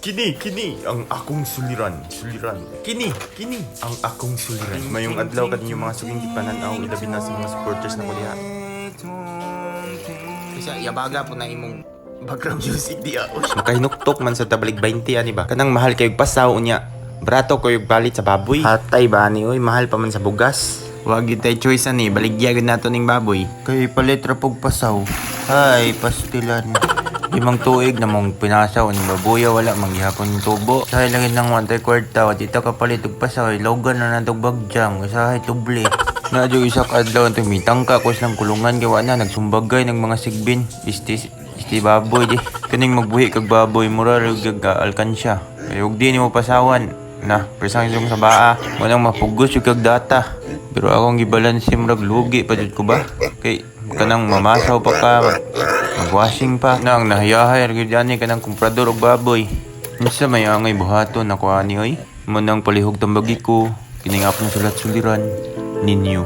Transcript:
Kini, kini ang akong suliran, suliran. Kini, kini ang akong suliran. Mayong adlaw kaninyo mga suking gipanan-aw, ilabi na sa mga supporters na ko diha. Kasi yabaga po na imong background music diya. Makahinuktok man sa tabalik 20 ani ba? Kanang mahal kayog pasaw unya. Brato kayog balit sa baboy. Hatay ba ani oy, mahal pa man sa bugas. Wag gyud tay choice ani, baligya gyud nato ning baboy. Kay palit ra pog pasaw. Ay, pastilan. 5 tuig na mong pinasaw ni babuya, wala man gihapon yung tubo. Sa langit ng wantay kwarta, wa dito ka palit og pasaw, logan na natog bagjang, usahay tuble. Na adyo isa ka adlaw ang mitangka ko silang kulungan kay wa na nagsumbagay ng mga sigbin. Isti isti baboy di. Kaning magbuhi kag baboy mura ra gyud ka alkansya. Kay ug di nimo pasawan. Na, presang sa baa. Manang mapugos yung kag data. Pero akong gibalanse murag lugi pa jud ko ba? Kay kanang mamasaw pa ka, magwashing pa. Nang nahiyahay gyud ani kanang komprador og baboy. Unsa may angay buhaton ako ani oy? Manang palihog tambagi ko, kining akong sulat suliran ninyo.